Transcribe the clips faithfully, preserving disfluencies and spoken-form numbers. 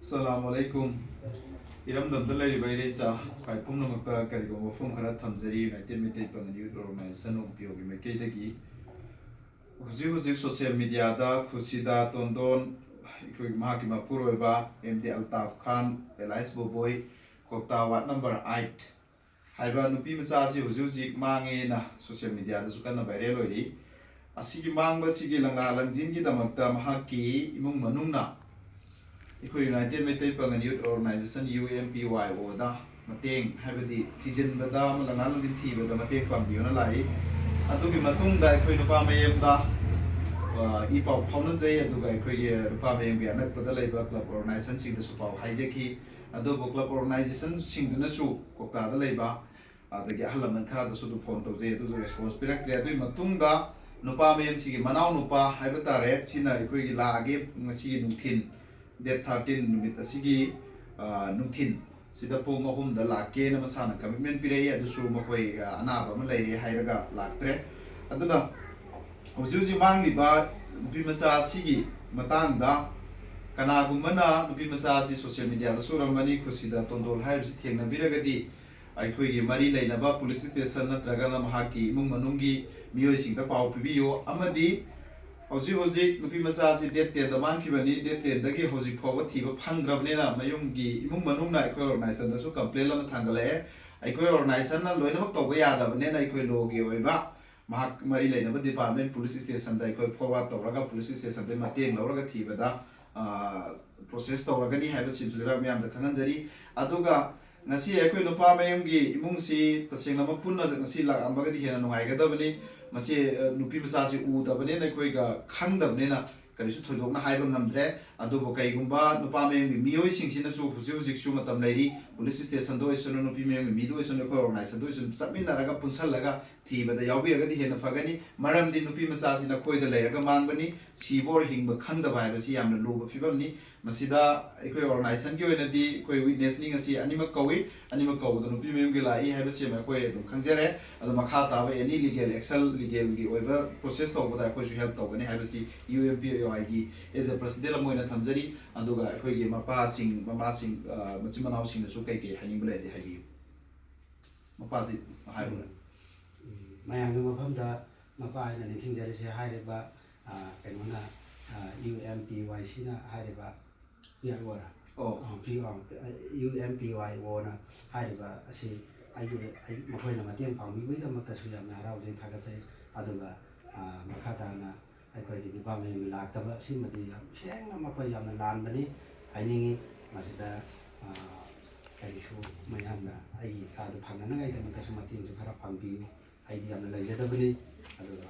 ꯑꯁꯂꯥꯃꯨ ꯑꯂꯩꯀꯨꯝ꯫ ꯏꯔꯝꯗꯝꯗ ꯂꯩꯔꯤꯕ ꯏꯔꯩꯆꯥ ꯈ꯭ꯋꯥꯏ ꯄꯨꯝꯅꯃꯛꯇ ꯀꯔꯤꯒꯨꯝꯕ ꯋꯥꯐꯝ ꯈꯔ ꯊꯝꯖꯔꯤ꯫ ꯌꯨꯅꯥꯏꯇꯦꯗ ꯃꯩꯇꯩ ꯄꯥꯉꯜ ꯌꯨꯠ ꯑꯣꯔꯒꯅꯥꯏꯖꯦꯁꯟ ꯑꯣꯡꯄꯤꯌꯣꯒꯤ ꯃꯥꯏꯀꯩꯗꯒꯤ ꯍꯧꯖꯤꯛ ꯍꯧꯖꯤꯛ ꯁꯣꯁꯤꯌꯦꯜ ꯃꯤꯗꯤꯌꯥꯗ ꯈꯨꯁꯤꯗꯥ ꯇꯣꯟꯗꯣꯟ, ꯑꯩꯈꯣꯏꯒꯤ ꯃꯍꯥꯛꯀꯤ ꯃꯄꯨꯔꯣꯏꯕ ꯑꯦꯝ ꯗꯤ ꯑꯜꯇꯥꯐ ꯈꯥꯟ, ꯑꯦꯂꯥꯏꯁ ꯕꯣꯕꯣꯏ, ꯀꯣꯛꯇꯥ ꯋꯥꯔꯗ ꯅꯝꯕꯔ ꯑꯥꯏꯠ ꯍꯥꯏꯕ ꯅꯨꯄꯤ ꯃꯆꯥ ꯑꯁꯤ ꯍꯧꯖꯤꯛ ꯍꯧꯖꯤꯛ ꯃꯥꯡꯉꯦꯅ ꯁꯣꯁꯤꯌꯦꯜ ꯃꯤꯗꯤꯌꯥꯗꯁꯨ ꯀꯟꯅ ꯚꯥꯏꯔꯦꯜ ꯑꯣꯏꯔꯤ꯫ ꯑꯁꯤꯒꯤ ꯃꯥꯡꯕ ꯑꯁꯤꯒꯤ ꯂꯪꯂꯥ ꯂꯪꯖꯤꯟꯒꯤꯗꯃꯛꯇ ꯃꯍꯥꯛꯀꯤ ꯏꯃꯨꯡ ꯃꯅꯨꯡꯅ ꯑꯩꯈꯣꯏ ꯌꯨꯅꯥꯏꯇꯦꯗ ꯃꯩꯇꯩ ꯄꯥꯉꯜ ꯌꯨꯠ ꯑꯣꯔꯒꯅꯥꯏꯖꯦꯁꯟ, ꯌꯨ ꯑꯦꯝ ꯄꯤ ꯋꯥꯏ ꯑꯣꯗ ꯃꯇꯦꯡ, ꯍꯥꯏꯕꯗꯤ ꯊꯤꯖꯤꯟꯕꯗ ꯑꯃ, ꯂꯪꯂꯥ ꯂꯪꯖꯤꯟ ꯊꯤꯕꯗ ꯃꯇꯦꯡ ꯄꯥꯡꯕꯤꯌꯣꯅ ꯂꯥꯛꯏ꯫ ꯑꯗꯨꯒꯤ ꯃꯇꯨꯡꯗ ꯑꯩꯈꯣꯏ ꯅꯨꯄꯥ ꯃꯌꯦꯝꯗ, ꯑ, ꯏ ꯄꯥꯎ ꯐꯥꯎꯅꯖꯩ, ꯑꯗꯨꯒ ꯑꯩꯈꯣꯏꯒꯤ ꯅꯨꯄꯥ ꯃꯌꯦꯝꯒꯤ ꯑꯅꯛꯄꯗ ꯂꯩꯕ ꯀ꯭ꯂꯕ ꯑꯣꯔꯒꯅꯥꯏꯖꯦꯁꯟꯁꯤꯡꯗꯁꯨ ꯄꯥꯎ ꯍꯥꯏꯖꯈꯤ꯫ ꯑꯗꯨꯕꯨ ꯀ꯭ꯂꯕ ꯑꯣꯔꯒꯅꯥꯏꯖꯦꯁꯟꯁꯤꯡꯗꯨꯅꯁꯨ ꯀꯣꯛꯇꯥꯗ ꯂꯩꯕ, ꯑꯗꯒꯤ ꯑꯍꯜ ꯂꯃꯟ ꯈꯔꯗꯁꯨ ꯑꯗꯨꯝ ꯐꯣꯟ ꯇꯧꯖꯩ, ꯑꯗꯨꯁꯨ ꯔꯦꯁꯄꯣꯟꯁ ꯄꯤꯔꯛꯇ꯭ꯔꯦ꯫ ꯑꯗꯨꯒꯤ ꯃꯇꯨꯡꯗ ꯅꯨꯄꯥ ꯃꯌꯨꯝꯁꯤꯒꯤ ꯃꯅꯥꯎ ꯅꯨꯄꯥ ꯍꯥꯏꯕ ꯇꯥꯔꯦ, ꯁꯤꯅ ꯑꯩꯈꯣꯏꯒꯤ ꯂꯥꯛꯑꯒꯦ ꯉꯁꯤꯒꯤ ꯅꯨꯡꯊꯤꯟ, ꯗꯦꯠ ꯊꯥꯔꯇꯤꯟ ꯅꯨꯃꯤꯠ ꯑꯁꯤꯒꯤ, ꯑ, ꯅꯨꯡꯊꯤꯟ ꯁꯤꯗ ꯄꯨꯡ ꯑꯍꯨꯝꯗ ꯂꯥꯛꯀꯦꯅ ꯃꯁꯥꯅ ꯀꯃꯤꯠꯃꯦꯟ ꯄꯤꯔꯛꯏ꯫ ꯑꯗꯨꯁꯨ ꯃꯈꯣꯏ, ꯑ, ꯑꯅꯥꯕ ꯑꯃ ꯂꯩꯔꯦ ꯍꯥꯏꯔꯒ ꯂꯥꯛꯇ꯭ꯔꯦ꯫ ꯑꯗꯨꯅ ꯍꯧꯖꯤꯛ ꯍꯧꯖꯤꯛ ꯃꯥꯡꯂꯤꯕ ꯅꯨꯄꯤ ꯃꯆꯥ ꯑꯁꯤꯒꯤ ꯃꯇꯥꯡꯗ ꯀꯅꯥꯒꯨꯝꯕꯅ ꯅꯨꯄꯤ ꯃꯆꯥ ꯑꯁꯤ ꯁꯣꯁꯤꯌꯦꯜ ꯃꯤꯗꯤꯌꯥꯗꯁꯨ ꯎꯔꯝꯃꯅꯤ, ꯈꯨꯁꯤꯗ ꯇꯣꯟꯗꯣꯜ ꯍꯥꯏꯔꯤꯕꯁꯤ ꯊꯦꯡꯅꯕꯤꯔꯒꯗꯤ ꯑꯩꯈꯣꯏꯒꯤ ꯃꯔꯤ ꯂꯩꯅꯕ ꯄꯨꯂꯤꯁ ꯁ꯭ꯇꯦꯁꯟ ꯅꯠꯇ꯭ꯔꯒꯅ ꯃꯍꯥꯛꯀꯤ ꯏꯃꯨꯡ ꯃꯅꯨꯡꯒꯤ ꯃꯤꯑꯣꯏꯁꯤꯡꯗ ꯄꯥꯎ ꯄꯤꯕꯤꯌꯨ꯫ ꯑꯃꯗꯤ ꯍꯧꯖꯤꯛ ꯍꯧꯖꯤꯛ ꯅꯨꯄꯤ ꯃꯆꯥ ꯑꯁꯤ ꯗꯦꯠ ꯇꯦꯟꯗ ꯃꯥꯡꯈꯤꯕꯅꯤ, ꯗꯦꯠ ꯇꯦꯟꯗꯒꯤ ꯍꯧꯖꯤꯛ ꯐꯥꯎꯕ ꯊꯤꯕ ꯐꯪꯗ꯭ꯔꯕꯅꯤꯅ ꯃꯌꯨꯝꯒꯤ ꯏꯃꯨꯡ ꯃꯅꯨꯡꯅ ꯑꯩꯈꯣꯏ ꯑꯣꯔꯒꯅꯥꯏꯖꯦꯁꯟꯗꯁꯨ ꯀꯝꯄ꯭ꯂꯦꯟ ꯑꯃ ꯊꯥꯡꯒꯠꯂꯛꯑꯦ꯫ ꯑꯩꯈꯣꯏ ꯑꯣꯔꯒꯅꯥꯏꯖꯦꯁꯟꯅ ꯂꯣꯏꯅꯃꯛ ꯇꯧꯕ ꯌꯥꯗꯕꯅꯤꯅ ꯑꯩꯈꯣꯏ ꯂꯣꯒꯤ ꯑꯣꯏꯕ ꯃꯍꯥꯛ ꯃꯔꯤ ꯂꯩꯅꯕ ꯗꯤꯄꯥꯔꯠꯃꯦꯟ ꯄꯨꯂꯤꯁ ꯁ꯭ꯇꯦꯁꯟꯗ ꯑꯩꯈꯣꯏ ꯐꯣꯔꯋꯥꯔꯗ ꯇꯧꯔꯒ ꯄꯨꯂꯤꯁ ꯁ꯭ꯇꯦꯁꯟꯗꯒꯤ ꯃꯇꯦꯡ ꯂꯧꯔꯒ ꯊꯤꯕꯗ, ꯑ, ꯄ꯭ꯔꯣꯁꯦꯁ ꯇꯧꯔꯒꯅꯤ ꯍꯥꯏꯕꯁꯤꯃꯁꯨ ꯂꯩꯕꯥꯛ ꯃꯤꯌꯥꯝꯗ ꯈꯪꯍꯟꯖꯔꯤ꯫ ꯑꯗꯨꯒ ꯉꯁꯤ ꯑꯩꯈꯣꯏ ꯅꯨꯄꯥ ꯃꯌꯨꯝꯒꯤ ꯏꯃꯨꯡꯁꯤ ꯇꯁꯦꯡꯅꯃꯛ ꯄꯨꯟꯅ ꯉꯁꯤ ꯂꯥꯛꯑꯝꯃꯒꯗꯤ ꯍꯦꯟꯅ ꯅꯨꯡꯉꯥꯏꯒꯗꯕꯅꯤ꯫ ꯃꯁꯤ, ꯑ, ꯅꯨꯄꯤ ꯃꯆꯥꯁꯤ ꯎꯗꯕꯅꯤꯅ ꯑꯩꯈꯣꯏꯒ ꯈꯪꯗꯕꯅꯤꯅ ꯀꯔꯤꯁꯨ ꯊꯣꯏꯗꯣꯛꯅ ꯍꯥꯏꯕ ꯉꯝꯗ꯭ꯔꯦ꯫ ꯑꯗꯨꯕꯨ ꯀꯩꯒꯨꯝꯕ ꯅꯨꯄꯥ ꯃꯌꯨꯝꯒꯤ ꯃꯤꯑꯣꯏꯁꯤꯡꯁꯤꯅꯁꯨ ꯍꯧꯖꯤꯛ ꯍꯧꯖꯤꯛꯁꯨ ꯃꯇꯝ ꯂꯩꯔꯤ, ꯄꯨꯂꯤꯁ ꯁ꯭ꯇꯦꯁꯟꯗ ꯑꯣꯏꯁꯅꯨ, ꯅꯨꯄꯤ ꯃꯌꯨꯝꯒꯤ ꯃꯤꯗ ꯑꯣꯏꯁꯅꯨ, ꯑꯩꯈꯣꯏ ꯑꯣꯔꯒꯅꯥꯏꯖꯦꯁꯟꯗ ꯑꯣꯏꯁꯅꯨ, ꯆꯠꯃꯤꯟꯅꯔꯒ ꯄꯨꯟꯁꯜꯂꯒ ꯊꯤꯕꯗ ꯌꯥꯎꯕꯤꯔꯒꯗꯤ ꯍꯦꯟꯅ ꯐꯒꯅꯤ꯫ ꯃꯔꯝꯗꯤ ꯅꯨꯄꯤ ꯃꯆꯥꯁꯤ ꯅꯈꯣꯏꯗ ꯂꯩꯔꯒ ꯃꯥꯡꯕꯅꯤ, ꯁꯤꯕ ꯑꯣꯔ ꯍꯤꯡꯕ ꯈꯪꯗꯕ ꯍꯥꯏꯕꯁꯤ ꯌꯥꯝꯅ ꯂꯨꯕ ꯐꯤꯕꯝꯅꯤ꯫ ꯃꯁꯤꯗ ꯑꯩꯈꯣꯏ ꯑꯣꯔꯒꯅꯥꯏꯖꯦꯁꯟꯒꯤ ꯑꯣꯏꯅꯗꯤ ꯑꯩꯈꯣꯏ ꯋꯤꯠꯅꯦꯁꯅꯤ ꯉꯁꯤ ꯑꯅꯤꯃꯛ ꯀꯧꯏ, ꯑꯅꯤꯃꯛ ꯀꯧꯕꯗ ꯅꯨꯄꯤ ꯃꯌꯨꯝꯒꯤ ꯂꯥꯛꯏ ꯍꯥꯏꯕꯁꯤ ꯑꯃ ꯑꯩꯈꯣꯏ ꯑꯗꯨꯝ ꯈꯪꯖꯔꯦ꯫ ꯑꯗꯣ ꯃꯈꯥ ꯇꯥꯕ ꯑꯦꯅꯤ ꯂꯤꯒꯦꯜ ꯑꯦꯛꯁꯟ, ꯂꯤꯒꯦꯜꯒꯤ ꯑꯣꯏꯕ ꯄ꯭ꯔꯣꯁꯦꯁ ꯇꯧꯕꯗ ꯑꯩꯈꯣꯏꯁꯨ ꯍꯦꯜꯞ ꯇꯧꯒꯅꯤ ꯍꯥꯏꯕꯁꯤ ꯌꯨ ꯑꯦꯝ ꯄꯤ ꯑꯥꯏꯒꯤ ꯑꯦꯖ ꯑꯦ ꯄ꯭ꯔꯁꯤꯗꯦꯟ ꯑꯃ ꯑꯣꯏꯅ ꯊꯝꯖꯔꯤ꯫ ꯑꯗꯨꯒ ꯑꯩꯈꯣꯏꯒꯤ ꯃꯄꯥꯁꯤꯡ, ꯃꯃꯥꯁꯤꯡ, ꯑ, ꯃꯆꯤꯟ ꯃꯅꯥꯎꯁꯤꯡꯅꯁꯨ ꯀꯩ ꯀꯩ ꯍꯥꯏꯅꯤꯡꯕ ꯂꯩꯔꯗꯤ ꯍꯥꯏꯕꯤꯌꯨ꯫ ꯃꯄꯥꯁꯤ ꯍꯥꯏꯕ꯫ ꯎꯝ, ꯃꯌꯥꯝꯒꯤ ꯃꯐꯝꯗ ꯃꯄꯥ ꯍꯥꯏꯅ ꯅꯤꯡꯁꯤꯡꯖꯔꯤꯁꯦ꯫ ꯍꯥꯏꯔꯤꯕ, ꯑ, ꯀꯩꯅꯣꯅ, ꯌꯨ ꯑꯦꯝ ꯄꯤ ꯋꯥꯏ ꯁꯤꯅ ꯍꯥꯏꯔꯤꯕ ꯄꯤ ꯑꯥꯏ ꯑꯣꯔ? ꯑꯣ꯫ P I O, U M P ꯋꯥꯏ ꯑꯣꯅ ꯍꯥꯏꯔꯤꯕ ꯑꯁꯤ ꯑꯩꯒꯤ, ꯑꯩ, ꯃꯈꯣꯏꯅ ꯃꯇꯦꯡ ꯄꯥꯡꯕꯤꯕꯒꯤꯗꯃꯛꯇꯁꯨ ꯌꯥꯝꯅ ꯍꯔꯥꯎꯖꯩ, ꯊꯥꯒꯠꯆꯩ꯫ ꯑꯗꯨꯒ, ꯑ, ꯃꯈꯥ ꯇꯥꯅ ꯑꯩꯈꯣꯏꯒꯤ ꯗꯤꯄꯥꯔꯠꯃꯦꯟꯒꯤ ꯂꯥꯛꯇꯕ ꯑꯁꯤꯃꯗꯤ ꯌꯥꯝ ꯁꯦꯡꯅ ꯃꯈꯣꯏ ꯌꯥꯝꯅ ꯂꯥꯟꯕꯅꯤ ꯍꯥꯏꯅꯤꯡꯉꯤ꯫ ꯃꯁꯤꯗ, ꯑ, ꯀꯔꯤꯁꯨ ꯃꯌꯥꯝꯅ ꯑꯩꯒꯤ ꯏꯆꯥꯗꯨ ꯐꯪꯅꯅꯕꯒꯤꯗꯃꯛꯇꯁꯨ ꯃꯇꯦꯡꯁꯨ ꯈꯔ ꯄꯥꯡꯕꯤꯌꯨ꯫ ꯑꯩꯗꯤ ꯌꯥꯝꯅ ꯂꯩꯖꯗꯕꯅꯤ꯫ ꯑꯗꯨꯒ,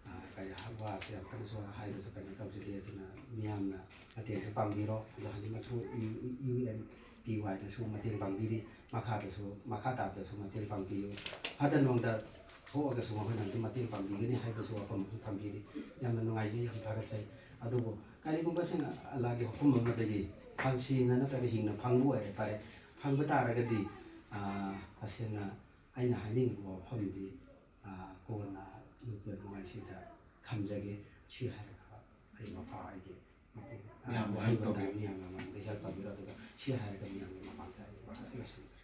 ꯑ, ꯀꯔꯤ ꯍꯥ-, ꯋꯥꯁꯨ ꯌꯥꯝ ꯀꯟꯅꯁꯨ ꯍꯥꯏꯕꯁꯨ ꯀꯩꯅꯣ ꯇꯧꯖꯗꯦ꯫ ꯑꯗꯨꯅ ꯃꯤꯌꯥꯝꯅ ꯃꯇꯦꯡꯁꯨ ꯄꯥꯡꯕꯤꯔꯣ꯫ ꯑꯗꯣ ꯍꯧꯖꯤꯛꯃꯛꯁꯨ ꯌꯨ ꯑꯦꯟ ꯄꯤ ꯋꯥꯏꯅꯁꯨ ꯃꯇꯦꯡ ꯄꯥꯡꯕꯤꯔꯤ꯫ ꯃꯈꯥꯗꯁꯨ, ꯃꯈꯥ ꯇꯥꯕꯗꯁꯨ ꯃꯇꯦꯡ ꯄꯥꯡꯕꯤꯌꯨ꯫ ꯐꯠꯇ ꯅꯨꯡꯗ ꯊꯣꯛꯑꯒꯁꯨ ꯃꯈꯣꯏꯅ ꯑꯗꯨꯝ ꯃꯇꯦꯡ ꯄꯥꯡꯕꯤꯒꯅꯤ ꯍꯥꯏꯕꯁꯨ ꯋꯥꯐꯝ ꯑꯃꯁꯨ ꯊꯝꯕꯤꯔꯤ꯫ ꯌꯥꯝꯅ ꯅꯨꯡꯉꯥꯏꯖꯩ, ꯌꯥꯝ ꯊꯥꯒꯠꯆꯩ꯫ ꯑꯗꯨꯕꯨ ꯀꯔꯤꯒꯨꯝꯕ ꯁꯤꯅ ꯑꯜꯂꯥꯒꯤ ꯍꯨꯀꯨꯝ ꯑꯃꯗꯒꯤ ꯐꯪꯁꯤꯅ ꯅꯠꯇ꯭ꯔꯒ ꯍꯤꯡꯅ ꯐꯪꯕ ꯑꯣꯏꯔꯦ ꯐꯔꯦ, ꯐꯪꯕ ꯇꯥꯔꯒꯗꯤ, ꯑ, ꯇꯁꯦꯡꯅ ꯑꯩꯅ ꯍꯥꯏꯅꯤꯡꯉꯤꯕ ꯋꯥꯐꯝꯗꯤ, ꯑ, ꯀꯣꯟꯅ ꯌꯨ ꯄꯤ ꯑꯦꯜ ꯃꯉꯥꯏꯁꯤꯗ ꯊꯝꯖꯒꯦ꯫ ꯁꯤ ꯍꯥꯏꯔꯒ ꯑꯩ ꯃꯄꯥ ꯑꯩꯒꯤ ꯃꯇꯦꯡ, ꯑ, ꯃꯌꯥꯝꯅ ꯋꯥꯍꯩ help ꯇꯧꯕꯤꯔꯣ꯫ ꯃꯇꯥ ꯃꯌꯥꯝꯅ ꯃꯉꯣꯟꯗ help ꯇꯧꯕꯤꯔꯣ꯫ ꯑꯗꯨꯒ ꯁꯤ ꯍꯥꯏꯔꯒ ꯃꯌꯥꯝꯒꯤ ꯃꯃꯥꯡꯗ ꯑꯩ ꯋꯥꯍꯩ ꯂꯣꯏꯁꯤꯟꯖꯔꯦ꯫